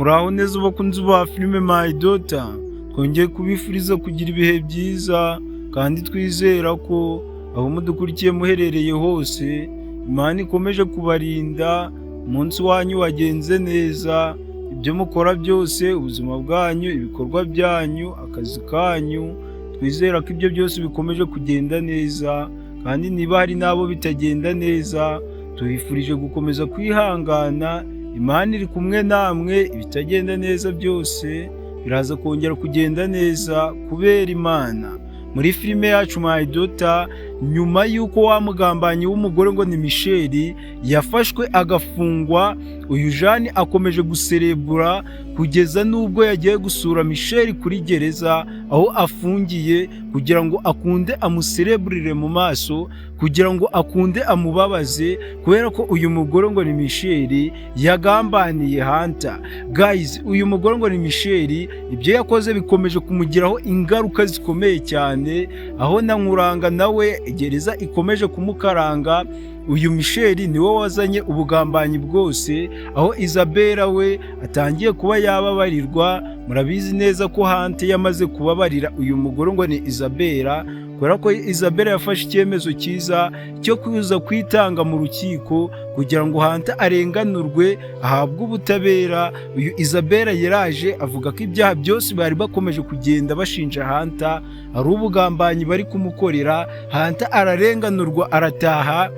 Muraho neza bakunzi ba filime My Daughter, twongeye kubifuriza kugira ibihe byiza kandi twizera ko aho mudukurikiye muherereye hose Imana ikomeje kubarinda, umunsi wanyu wagenze neza, ibyo mukora byose, ubuzima bwanyu, ibikorwa byanyu, akazi kanyu, twizera ko ibyo byose bikomeje kugenda neza. Kandi niba hari n'abo bitagenda neza, tubifurije gukomeza kwihangana. Imana iri kumwe namwe, ibitagenda neza byose biraza kongera kugenda neza kubera Imana. Muri filime yacu My Daughter, nyuma y'uko wa mugambanyi w'umugore ngo ni Michel yafashwe agafungwa, uyu Jeanne akomeje guserebura kugeza n'ubwo yagiye gusura Michel kuri gereza aho afungiye, kugira ngo akunde amusereburire mu maso, kugira ngo akunde amubabaze, kubera ko uyu mugore ngo ni Michel yagambaniye Hunter. Guys, uyu mugore ngo ni Michel, ibyo yakoze bikomeje kumugiraho ingaruka zikomeye cyane, aho na Nkuranga nawe gereza ikomeje kumukaranga. Uyu Michel niwe wazanye ubugambanyi bwose, aho Isabella we atangiye kuba yababarirwa. Murabizi neza ko Hunter yamaze kubabarira uyu mugore ngo ni Isabella, kubera ko Isabella yafashe icyemezo cyiza cyo kuza kwitanga mu rukiko kugira ngo Hunter arenganurwe, ahabwe ubutabera. Uyu Isabella yaraje avuga ko ibyaha byose bari bakomeje kugenda bashinja Hunter ari ubugambanyi bari kumukorera. Hunter ararenganurwa, arataha.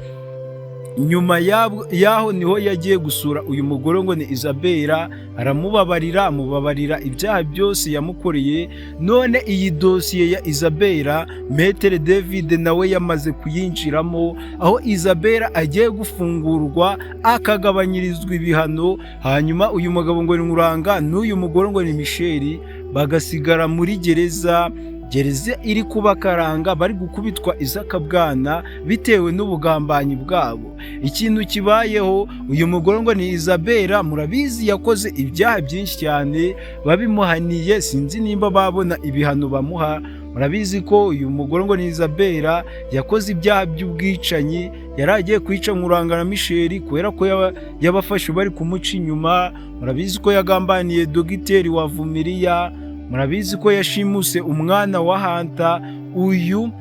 Nyuma y'aho niho yagiye gusura uyu mugore ngo ni Isabella, aramubabarira, amubabarira ibyaha byose yamukoreye. None iyi dosiye ya Isabella, Maître David nawe yamaze kuyinjiramo, aho Isabella agiye gufungurwa akagabanyirizwa ibihano, hanyuma uyu mugabo ngo ni Nkuranga n'uyu mugore ngo ni Michel bagasigara muri gereza. Gereza iri kubakaranga, bari gukubitwa izakabwana bitewe n'ubugambanyi bwabo. Ikintu kibayeho, uyu mugore ngo ni Isabella, murabizi yakoze ibyaha byinshi cyane, babimuhaniye sinzi nimba babona ibihano bamuha. Murabizi ko uyu mugore ngo ni Isabella yakoze ibyaha by'ubwicanyi, yari agiye kwica Nkuranga na Michel kubera ko yabafashe bari kumuca inyuma. Murabizi ko yagambaniye dogiteri wa Vumiriya, murabizi ko yashimuse umwana wa Hunter. Uyu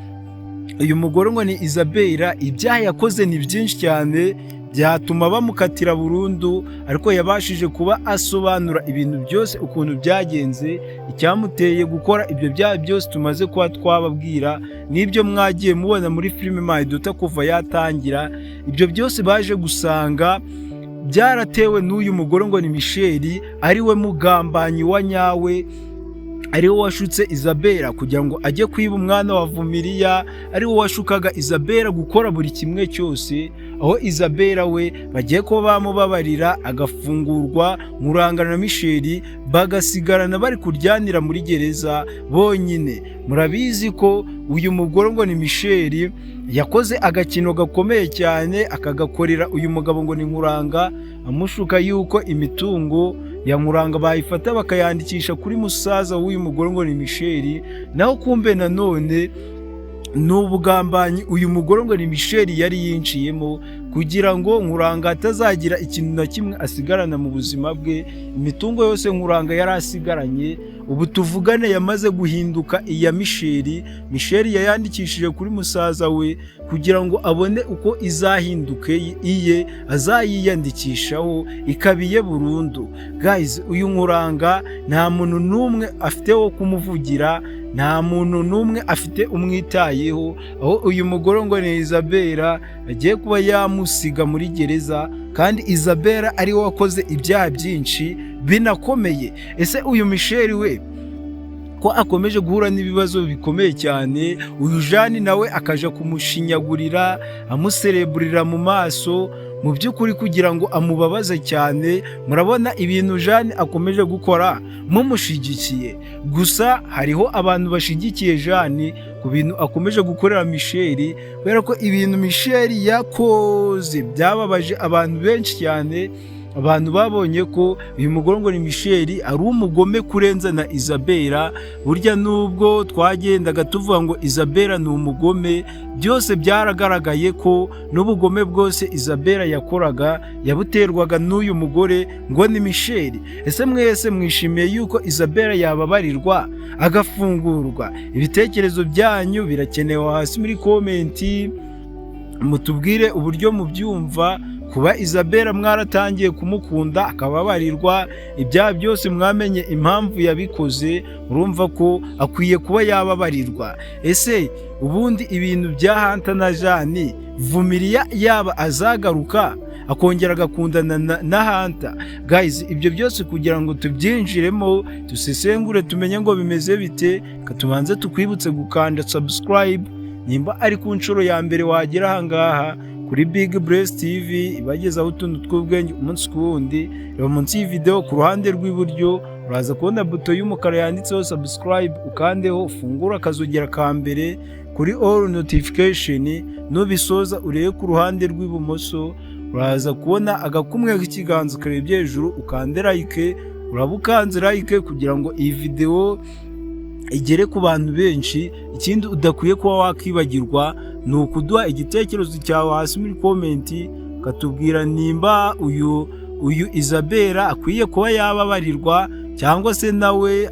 mugore ngo ni Isabella, ibyaha yakoze ni byinshi cyane byatuma bamukatira burundu, ariko yabashije kuba asobanura ibintu byose ukuntu byagenze, icyamuteye gukora ibyo byaha byose tumaze kuba twababwira n'ibyo mwagiye mubona muri filime My Daughter kuva yatangira. Ibyo byose baje gusanga byaratewe n'uyu mugore ngo ni Michel, ari we mugambanyi wa nyawe, ariwe washutse Isabella kugira ngo ajye kwiba umwana wa Vumiriya, ariwe washukaga Isabella gukora buri kimwe cyose, aho Isabella we bagiye kuba bamubabarira agafungurwa, Nkuranga na Michel bagasigarana bari kuryanira muri gereza bonyine. Murabizi ko uyu mugore ngo ni Michel yakoze agakino gakomeye cyane, akagakorera uyu mugabo ngo ni Nkuranga, amushuka yuko imitungo ya Nkuranga bayifata bakayandikisha kuri musaza w'uyu mugore ngo ni Michel, naho kumbe nanone ni ubugambanyi uyu mugore ngo ni Michel yari yinjiyemo kugira ngo Nkuranga atazagira ikintu na kimwe asigarana mu buzima bwe. Imitungo yose Nkuranga yari asigaranye ubu tuvugane yamaze guhinduka iya Michel. Michel yayandikishije kuri musaza we kugira ngo abone uko izahinduke iye, azayiyandikishaho ikaba iye burundu. Guys, uyu Nkuranga nta muntu n'umwe afite wo kumuvugira, nta muntu n'umwe afite umwitayeho, aho uyu mugore ngo ni Isabella agiye kuba yamusiga muri gereza, kandi Isabella ariwe wakoze ibyaha byinshi binakomeye. Ese uyu Michel we ko akomeje guhura n'ibibazo bikomeye cyane, uyu Jeanne nawe akaja kumushinyagurira, amusereburira mu maso, mu by'ukuri kugira ngo amubabaze cyane? Murabona ibintu Jeanne akomeje gukora mumushyigikiye? Gusa hariho abantu bashyigikiye Jeanne ku bintu akomeje gukorera Michel, kubera ko ibintu Michel yakoze byababaje abantu benshi cyane. Abantu babonye ko uyu mugore ngo ni Michel ari umugome kurenza na Isabella. Burya nubwo twagendaga tuvuga ngo Isabella ni umugome, byose byaragaragaye ko n'ubugome bwose Isabella yakoraga yabuterwaga n'uyu mugore ngo ni Michel. Ese mwese mwishimiye yuko Isabella yababarirwa agafungurwa? Ibitekerezo byanyu birakenewe hasi muri comment, mutubwire uburyo mubyumva, kuba Isabella mwaratangiye kumukunda akababarirwa ibyaha byose, mwamenye impamvu yabikoze, urumva ko akwiye kuba yababarirwa. Ese ubundi ibintu bya Hunter na Jani, Vumiriya yaba azagaruka akongera agakundana na Hunter? Guys, ibyo byose kugira ngo tubyinjiremo, dusesengure, tumenye ngo bimeze bite, tubanze tukwibutse gukanda subscribe nimba ari ku nshuro ya mbere wagera ahangaha kuri Big Bless TV ibagezaho utuntu tw'ubwenge umunsi ku wundi. Reba munsi y'iyi video ku ruhande rw'iburyo, uraza kubona buto y'umukara yanditseho subscribe, ukandeho, ufungure akazogera ka mbere kuri all notification. Nubisoza urebe ku ruhande rw'ibumoso, uraza kubona agakumwe k'ikiganza karebye hejuru, ukande like. Uraba ukanze like kugira ngo iyi video igere ku bantu benshi. Ikindi udakwiye kuba wakibagirwa ni ukuduha igitekerezo cyawe hasi muri comment, ukatubwira nimba uyu Isabella akwiye kuba yababarirwa cyangwa se nawe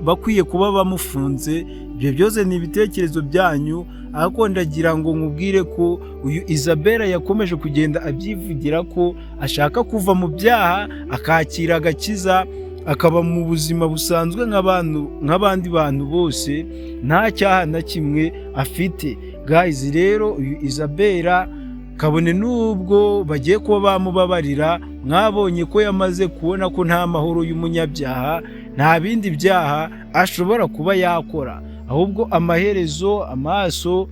bakwiye kuba bamufunze. Ibyo byose ni ibitekerezo byanyu, ariko ndagira ngo nkubwire ko uyu Isabella yakomeje kugenda abyivugira ko ashaka kuva mu byaha, akakira agakiza, akaba mu buzima busanzwe nk'abantu, nk'abandi bantu bose, nta cyaha na kimwe afite. Guys, rero uyu Isabella, kabone n'ubwo bagiye kuba bamubabarira, mwabonye ko yamaze kubona ko nta mahoro y'umunyabyaha, nta bindi byaha ashobora kuba yakora, ahubwo amaherezo amaso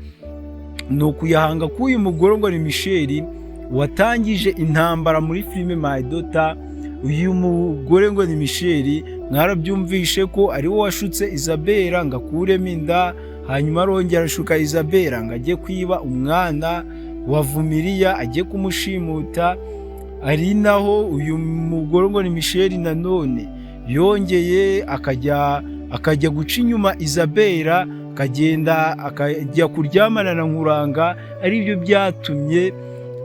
ni ukuyahanga k'uyu mugore ngo ni Michel watangije intambara muri filime My Daughter. Uyu mugore ngo ni Michel, mwarabyumvishe ko ari we washutse Isabella ngo akuremo inda, hanyuma arongera ashuka Isabella ngo ajye kwiba umwana wa Vumiriya, ajye kumushimuta. Ari naho uyu mugore ngo ni Michel nanone yongeye akajya guca inyuma Isabella, akagenda akajya kuryamana na Nkuranga, aribyo byatumye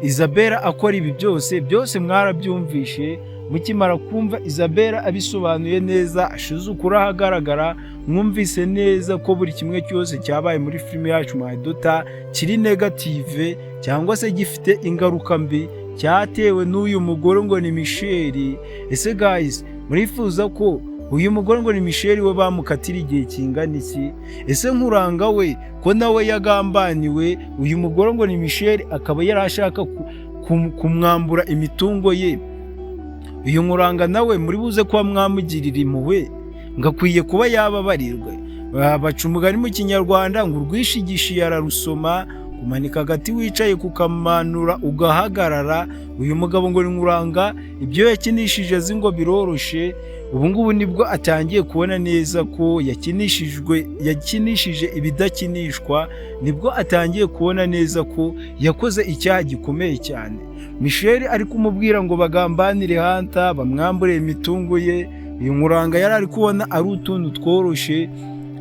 Isabella akora ibi byose. Byose mwarabyumvishe. Mukimara kumva Isabella abisobanuye neza, ashize ukuri ahagaragara, mwumvise neza ko buri kimwe cyose cyabaye muri filime yacu My Daughter kiri negative cyangwa se gifite ingaruka mbi, cyatewe n'uyu mugore ngo ni Michel. Ese guys, murifuza ko uyu mugore ngo ni Michel we bamukatira igihe kingana iki? Ese Nkuranga we, ko nawe yagambaniwe, uyu mugore ngo ni Michel akaba yari ashaka kumwambura imitungo ye, uyu Nkuranga nawe muri buze kuba mwamugirira impuhwe ngo akwiye kuba yababarirwe? Baca umugani mu Kinyarwanda ngo urwishigishiye ararusoma. Kumanika agati wicaye, kukamanura ugahagarara. Uyu mugabo ngo ni Nkuranga, ibyo yakinishije azi ngo biroroshe, ubu ngubu nibwo atangiye kubona neza ko yakinishijwe, yakinishije ibidakinishwa. Nibwo atangiye kubona neza ko yakoze icyaha gikomeye cyane. Michel ari kumubwira ngo bagambanire Hunter, bamwambure imitungo ye, uyu Nkuranga yari ari kubona ari utuntu tworoshe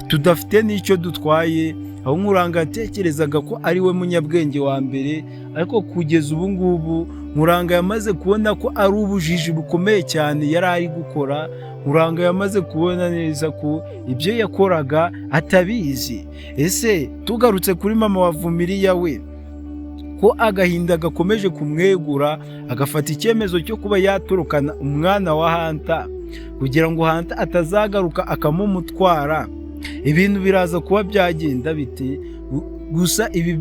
tudafite n'icyo dutwaye, aho Nkuranga yatekerezaga ko ari we munyabwenge wa mbere. Ariko kugeza ubu ngubu Nkuranga yamaze kubona ko ari ubujiji bukomeye cyane yari ari gukora. Nkuranga yamaze kubona neza ko ibyo yakoraga atabizi. Ese tugarutse kuri mama wa Vumiriya we, ko agahinda gakomeje kumwegura, agafata icyemezo cyo kuba yatorokana umwana wa Hunter kugira ngo Hunter atazagaruka akamumutwara, ibintu biraza kuba byagenda bite? Gusa ibi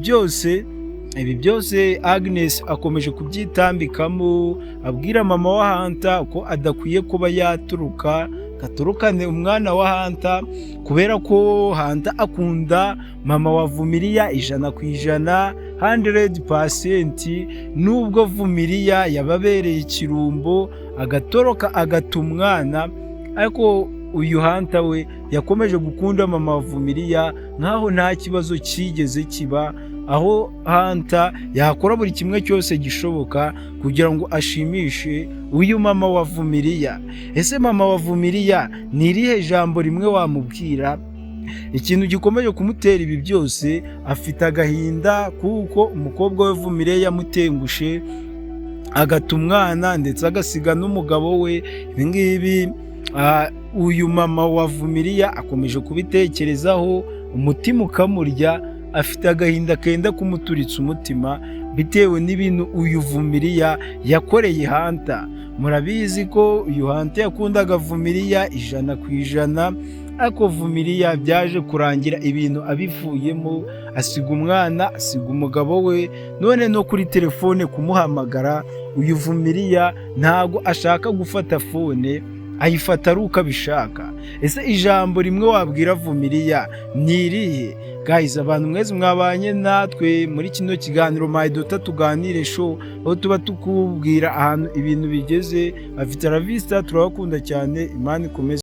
byose Agnes akomeje kubyitambikamo, abwira mama wa Hunter ko adakwiye kuba yaturuka gaturukane umwana wa Hunter, kubera ko Hunter akunda mama wa Vumiriya 100%, 100%. Nubwo Vumiriya yababereye ikirumbo agatoroka agata umwana, ariko uyu Hunter we yakomeje gukunda mama wa Vumiriya nkaho nta kibazo cyigeze kiba. Aho Hunter yakora buri kimwe cyose gishoboka kugira ngo ashimishe uyu mama wa Vumiriya. Ese mama wa Vumiriya, ni irihe jambo rimwe wamubwira? Ikintu gikomeje kumutera ibi byose, afite agahinda kuko umukobwa we Vumiriya yamutengushe, agata umwana ndetse agasiga n'umugabo we. Ibi ngibi uyu mama wa Vumiriya akomeje kubitekerezaho, umutima ukamurya. Afite agahinda kenda kumuturitsa umutima bitewe n'ibintu uyu Vumiriya yakoreye Hunter. Murabizi ko uyu Hunter yakundaga Vumiriya 100%, ariko Vumiriya byaje kurangira ibintu abivuyemo, asiga umwana, asiga umugabo we. None no kuri telefone kumuhamagara, uyu Vumiriya ntago ashaka gufata phone, ayifata ari uko abishaka. Ese ijambo rimwe wabwira Vumiriya ni irihe? Guys, abantu mwese mwabanye natwe muri kino kiganiro My Daughter Tuganire Show, aho tuba tukubwira ahantu ibintu bigeze, afite la vista. Turabakunda cyane, Imana ikomeze.